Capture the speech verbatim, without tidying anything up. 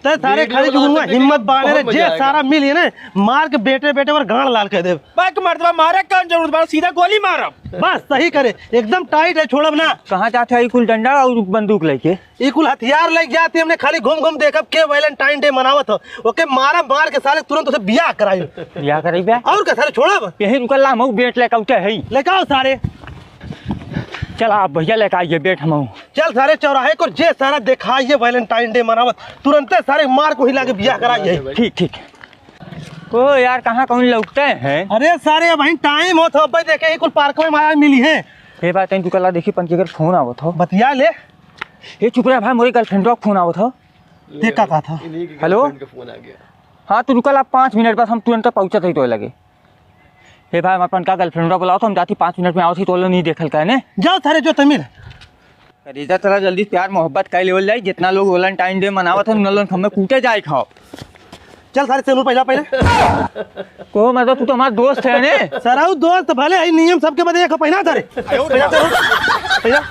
ते सारे वीडियो खाली बनाओ जुगनुआ तो हिम्मत वीडियो बांधे रे, बहुत मजा जे आएगा। सारा मिली है ना, मार के बेटे बेटे और गांड लाल कर देब। बैक मार देबा, मारे कौन जरूरत बा, सीधा गोली मारब। बस सही करे, एकदम टाइट है, छोड़ब ना। कहाँ जात है ई कुल डंडा और बंदूक लेके? ई कुल हथियार लेके जाती हमने, खाली घूम घूम देखब के वैलेंटाइन डे मनावत हो, ओके मारा मार के सारे तुरंत उसे बियाह कराई। बियाह कराई बे? और का सारे छोड़ब? यही रुकल ला, हम बेट लेके उठे है। लेके आओ सारे। चला अब भैया लेके आइए बेट हम। चल सारे चौराहे को जे सारा देखाइए वैलेंटाइन डे मनावत, तुरंते सारे मार को हिला के बियाह कराइए। ठीक ठीक। ओ यार, कहाँ कौन लौटते हैं? अरे सारे, अबहीं टाइम होत हो, अब्बे देखे ही कुल पार्क में माया मिली है। हे भाई, तैं तू कला देखी, पंचे कर फोन आवत हो। बतिया ले। हे चुप रह भाई, मोरी गर्लफ्रेंड का फोन आवत हो। ये का कहा था? हेलो? हाँ, तू रुकल आप पाँच मिनट, बस हम तुरंत पहुँचत ही तो लगे। हे भाई, हम अपन का गर्लफ्रेंड का बुलाओ तो हम जाती पाँच मिनट में आवत ही तो नहीं देखल कहने। जाओ सारे, जो तमिल। करेजा, तोरा जल्दी प्यार मोहब्बत कर लेवल जाई। जितना लोग वैलेंटाइन डे मनावत हैं, उन लोगन के हमें कूटे जाए खाओ। चल सारे, सेनूर पहिला पहिले। को मतलब, तू तो हमार दोस्त है ने। सराऊ दोस्त भले है, नियम सबके बदे एक पहिला सारे। पहिला, पहिला, पहिला।